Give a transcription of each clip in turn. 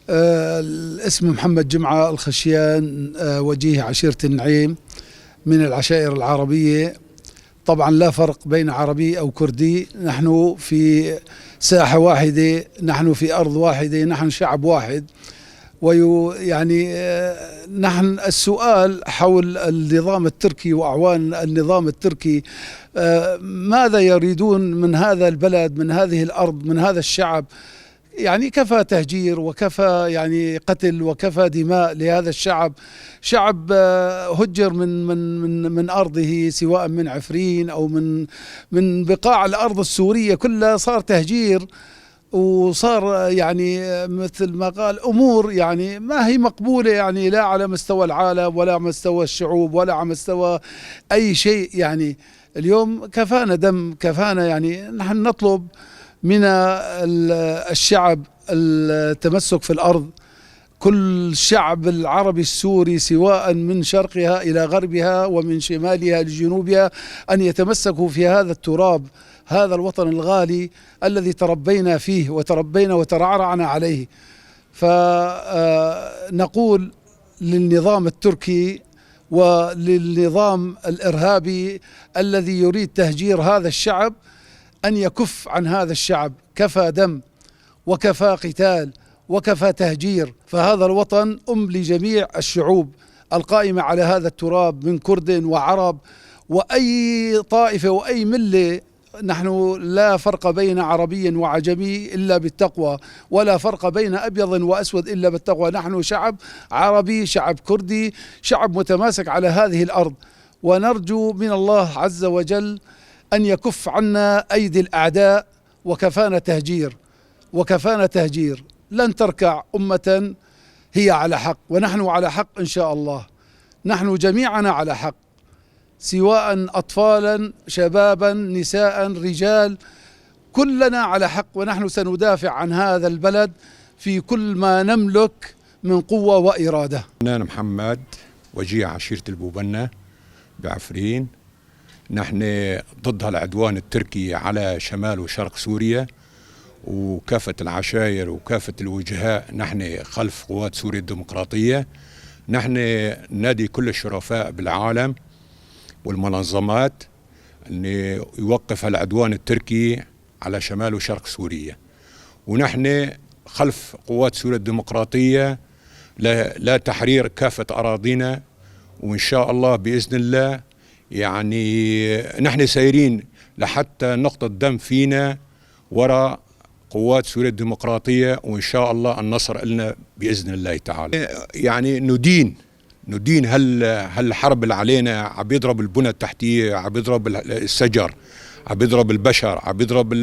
الاسم محمد جمعة الخشيان، وجيه عشيرة النعيم من العشائر العربية. طبعا لا فرق بين عربي أو كردي، نحن في ساحة واحدة، نحن في أرض واحدة، نحن شعب واحد. يعني نحن السؤال حول النظام التركي وأعوان النظام التركي، ماذا يريدون من هذا البلد، من هذه الأرض، من هذا الشعب؟ يعني كفى تهجير وكفى يعني قتل وكفى دماء لهذا الشعب. شعب هجر من أرضه، سواء من عفرين أو من بقاع الأرض السورية كلها صار تهجير، وصار يعني مثل ما قال أمور يعني ما هي مقبولة، يعني لا على مستوى العالم ولا على مستوى الشعوب ولا على مستوى أي شيء. يعني اليوم كفانا دم، كفانا. يعني نحن نطلب من الشعب التمسك في الأرض، كل الشعب العربي السوري سواء من شرقها إلى غربها ومن شمالها لجنوبها أن يتمسكوا في هذا التراب، هذا الوطن الغالي الذي تربينا فيه وتربينا وترعرعنا عليه. فنقول للنظام التركي وللنظام الإرهابي الذي يريد تهجير هذا الشعب أن يكف عن هذا الشعب. كفى دم وكفى قتال وكفى تهجير، فهذا الوطن أم لجميع الشعوب القائمة على هذا التراب من كرد وعرب وأي طائفة وأي ملة. نحن لا فرق بين عربي وعجمي إلا بالتقوى، ولا فرق بين أبيض وأسود إلا بالتقوى. نحن شعب عربي، شعب كردي، شعب متماسك على هذه الأرض، ونرجو من الله عز وجل أن يكف عنا أيدي الأعداء. وكفانا تهجير، وكفانا تهجير. لن تركع أمة هي على حق، ونحن على حق إن شاء الله. نحن جميعنا على حق، سواء أطفالا، شبابا، نساء، رجال، كلنا على حق، ونحن سندافع عن هذا البلد في كل ما نملك من قوة وإرادة. أنا محمد وجيه عشيرة البوبنة بعفرين. نحن ضد العدوان التركي على شمال وشرق سوريا، وكافة العشائر وكافة الوجهاء نحن خلف قوات سوريا الديمقراطية. نحن نادي كل الشرفاء بالعالم والمنظمات أن يوقف العدوان التركي على شمال وشرق سوريا، ونحن خلف قوات سوريا الديمقراطية لا تحرير كافة أراضينا، وإن شاء الله بإذن الله يعني نحن سايرين لحتى نقطة دم فينا وراء قوات سوريا الديمقراطية، وإن شاء الله النصر لنا بإذن الله تعالى. يعني ندين هالحرب اللي علينا، عم يضرب البنى التحتية، عم يضرب الشجر، عم يضرب البشر، عم يضرب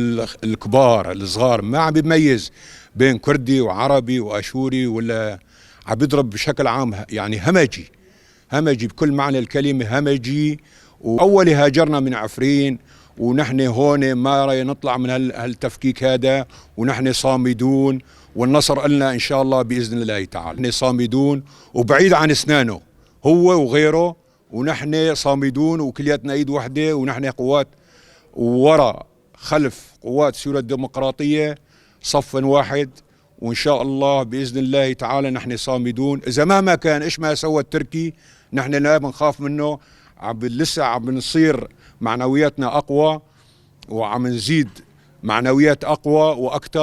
الكبار الصغار، ما عم بيميز بين كردي وعربي وأشوري، ولا عم يضرب بشكل عام. يعني همجي، همجي بكل معنى الكلمة، همجي. وأول هاجرنا من عفرين، ونحن هون ما رأي نطلع من هالتفكيك هذا، ونحن صامدون، والنصر لنا إن شاء الله بإذن الله تعالى. نحن صامدون وبعيد عن اسنانه هو وغيره، ونحن صامدون وكلياتنا ايد وحده، ونحن قوات وراء خلف قوات سوريا الديمقراطية صف واحد، وإن شاء الله بإذن الله تعالى نحن صامدون. إذا مهما كان إيش ما سوى التركي نحن لا بنخاف منه. لسه عم بنصير معنوياتنا أقوى، وعم نزيد معنويات أقوى وأكثر.